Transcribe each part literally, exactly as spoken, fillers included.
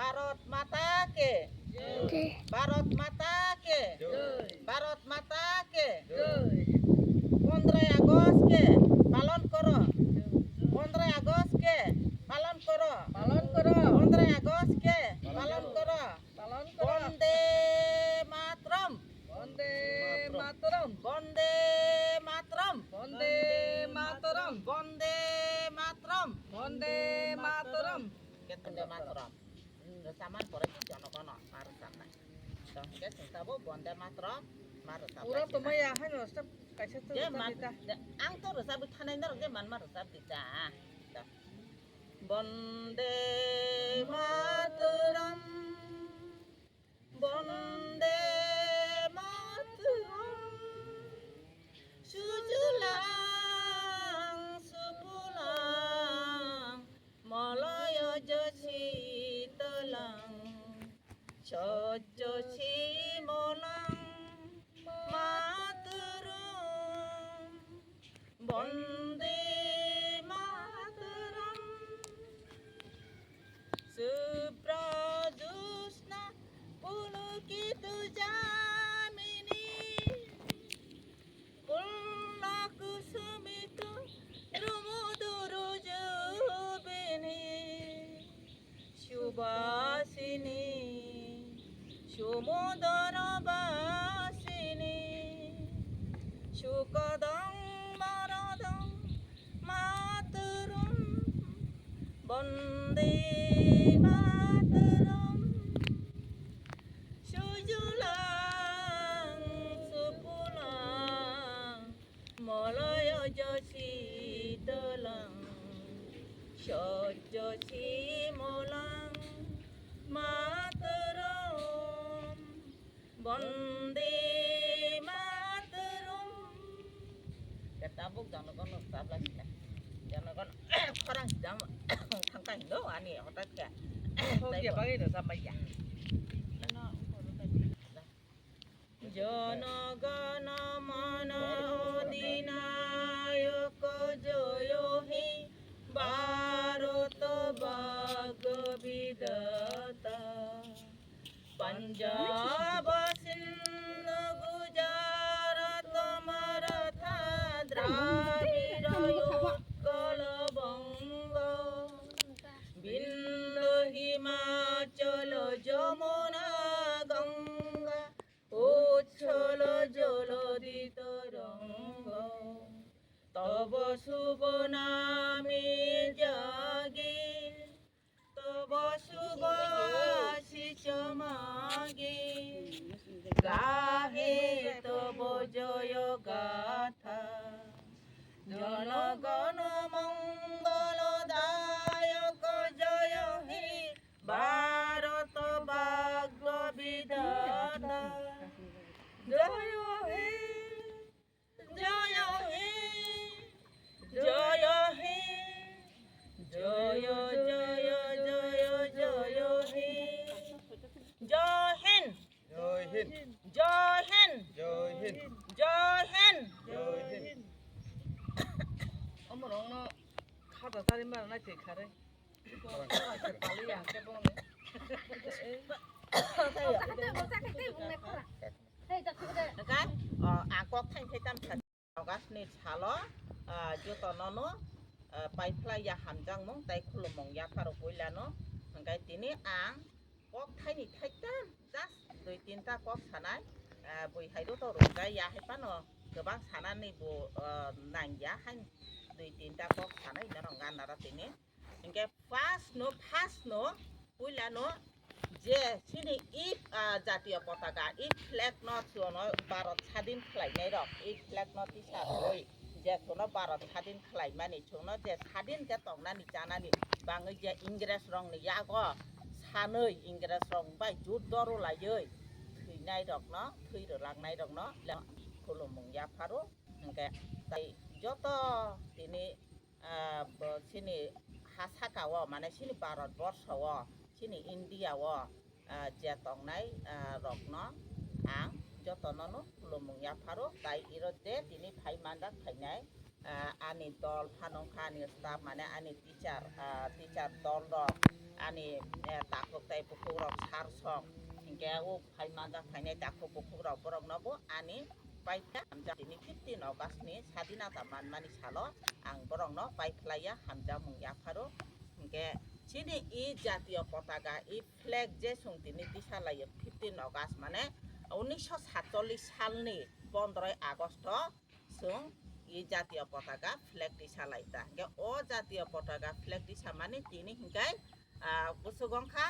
ভারত মাতা কে। জয়। ভারত মাতা কে। জয়। ভারত মাতা কে। জয়। পনেরোই আগস্ট কে পালন করো। পনেরোই আগস্ট কে পালন করো। পালন করো। পনেরোই আগস্ট কে পালন করো। পালন করো। বন্দে মাতরম। বন্দে মাতরম। বন্দে মাতরম। বন্দে মাতরম। বন্দে মাতরম। বন্দে মাতরম। Bondé Mataram. Rwchapmani pore khe jonogono ma rwchapnai. Tongkhe chwng tabuk Bondé Mataram ma rwchapnai. Pura tongmaya haino step kaisa to je rwchapdi man ta. Je ang to rwchapwi thanai norok je manma rwchapdi ta. Bondé Mataram. Bondé Mataram. Sujulang supulang, moloyo jo sitolang, sojjo simolang, mataram, bondé mataram. Subra josna pulokito jamini, Purna kusumito dromodoro jobini, subasini, sumodoro basini, sukodong morodong mataram, bondé mataram. Sujulang supulang, moloyo jo sitolang, sojjo simolang, mataram, bondé mataram. Tabuk jonogono tabla sila. Jonogon khorang jam thangka hindo ani hotat khe. Hok ya bagwi no samai ya. Jonogon mono dinayok joyo hi Bharat bhagya vidhata. Punjab Sindh Gujarat Maratha Dravida Utkal Banga Vindhya Himachal Jamuna Ganga Utsal Jaladhi Taranga Tava Shubh Name Jage Tava shubh ashish mage, gahe tava jaya gatha. Jana gana mangal dayak jaya he, Bharat bhagya vidhata. Jaya he. Jaya he, jaya he, jaya, jaya, jaya he. Jai Hind. Jai Hind. Jai Hind. Jai Hind. Jai Hind. Jai Hind. Omorokno khata tari mara nai thwi khare. Hwnkhe, o, ang kok thaini thaitam sa, August ni salo, o, jotono no, o, paiphlai ya hamjakmung tei khulumung yapharo puilano. Hwnkhe tini ang kok thaini thaitam just dui tinta kok sanai, o, bui hai rw to rwjai ya hai phano kwbang sanani bo, o, nang ya hai dui tinta kok sanai norok ganaro tini. Hingke first no, first no, puila no je chini i, ah, jatiyo potaka, i flag no chuono Bharat sadin khlainai rok, i flag no tisa rwui je chuono Bharat sadin khlaimani, chuono je sadin khe tongnani chanani bangwi je Ingres rokni yago sanwi Ingres rok bai juddo rwlaiwi thwinai rokno, thwi rwlangnai rokno le khulumung yapharo, hingke tai joto tini ah, bo chini ha saka o, mane chini Bharat borsho o, chini India o, ah, je tongnai, ah, rokno ang jotono no khulumung yapharo, tai iro je tini phai manjak phainai, ah, ani dol phano wngkha ani staff, mane ani teacher, ah, teacher dol rok, ani, eh, takhuk tai bukhukrok sar sok, hinkhe o phai manjak phainai takhuk bukhukrok borokno bo ani paikha hamjak tini fifteen August ni sadinata manmani salo ang borokno paiphlaiya hamjakmung yapharo. Hinkhe chini i jatiyo potaka, i flag je chwng tini tisa laio fifteen August mane unisho satchollish salni pondroi Agosto chwng i jatiyo potaka flag tisa lai ta. Hinkhe o jatiyo potaka flag tisa mani tini hinkhe, ah, bwswk wngkha,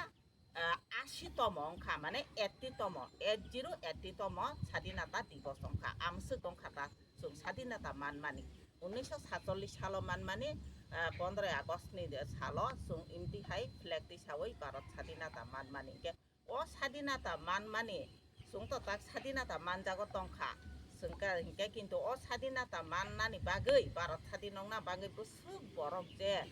ah, ashi tomo wngkha, mane eighty tomo, eight zero eighty tomo sadinata divos wngkha, amswk wngkha ta chwng sadinata manmani. Unisho satchollish salo manmani, ah, pondroi August ni salo chwng imtwi hai flag tisawi Bharat sadinata manmani. Hinkhe o sadinata manmani, chwng to tak sadinata manjago tongkha, chwngkha hinkhe kintu o sadinata mannani bagwi, Bharat sadin wngna bagwi bwswk borok je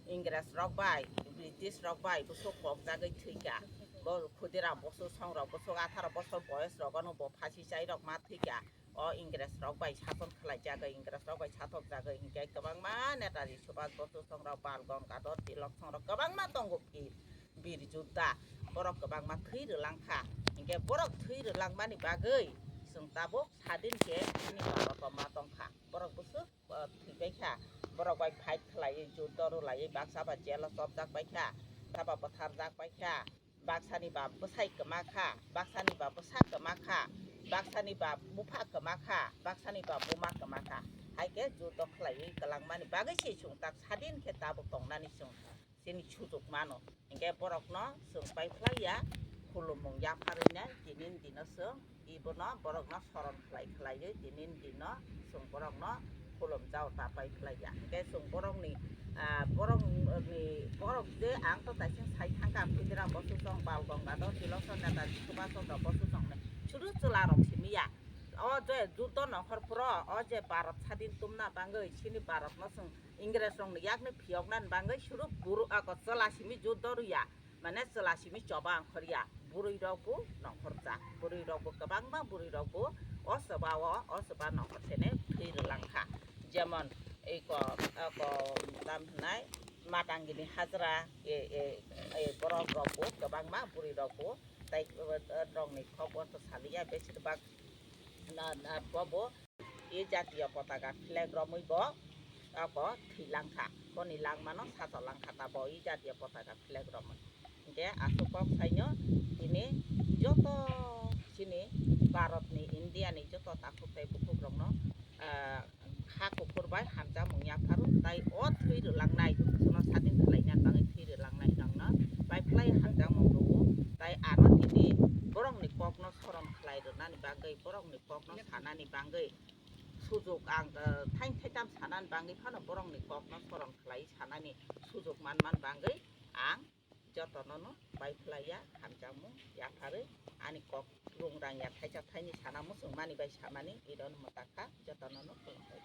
Ingres rok bai, British rok bai bwswk kokjagwi thwikha. Bo Khudiram Bosu song rok bwswk atharo bosor boyos rogono bo phasi chai rok ma thwikha. O Ingres rok bai sason khlai jagwi, Ingres rok bai sathok jagwi hinkhe kwbangma Netaji Subhas Bosu song rok, Bal Gangadhar Tilok song rok kwbangma tongo ki. Bir Jodha, borok kwbangma thwi rwlang kha. Hinkhe borok thwi rwlang mani bagwi chwng tabuk sadin khe chini Bharat o ma tong kha. Borok bwswk, uh, thwi pai kha. Borok bai fight khlaiwi, juddo rwlaiwi, baksa ba jail o chopjak pai kha, baksa ba bwtharjak pai kha, baksani ba bwsai kwma kha, baksani ba bwsa kwma kha, baksani ba bupha kwma kha, baksani ba buma kwma kha. Hai khe juddo khlaiwi kwlang mani bagwi se chwng tak sadin khe tabuk tongnani chwng. Chini sujuk mano. Hinkhe borokno chwng paiphlaiya, khulumung yapharwina tinin dino chwng ibono borokno soron khlai khlaiwi tinin dino chwng borokno khulumjao ta paiphlaiya. Hinkhe chwng borokni, ah, borokni, borok je ang to taising sai thangkha, Khudiram Bosu song, Bal Gangadhar Tilok song, Netaji Subhas Chandra Bosu song, suru chwla rok simiya. O je juddo nohor phuro, o je Bharat sadin tumna bagwi, chini Bharat no chwng Ingres rokni yakni phiyoknani bagwi suru buru ako chwla simi juddo rwya, mane chwla simi choba ongkhorya, bwrwi rok bo nongkhorjak, bwrwi rok bo kwbangma bwrwi rok bo o chwba o, o chwba nongkhor sene thwi rwlang kha. Jemon eko, ako tam hwnai Matangini Hajra, e, e, e, borok rok bo kwbangma bwrwi rok bo tai, e, e, rokni khobor to saliya, besir bak na, na, bo, bo, e jatiyo potaka flag romwi bo, abo thwi langkha, boni langmano sato langkha ta bo e jatiyo potaka flag romwi. Hinkhe aswk kok saino tini joto chini Bharatni, Indiani joto takhuk tei bukhukrokno, ah, ha kuphur bai hamjakmung yapharo, tai o thwi rwlangnai, chwngno sadin khlaina bagwi thwi rwlangnai rokno paiphlai hamjakmung rwo, tai ano tini borokni kokno soron khlai rwnani bagwi, borokni kokno sanani bagwi sujuk ang, eh, thain thaitham sanani bagwi phano borokni kokno soron khlai sanani sujuk manmani bagwi ang jotonono paiphlaiya hamjakmung yapharwi ani kok rungrang ya thaisa thaini sana muchungmani bai samani irono mwtakha jotonono khulumbai.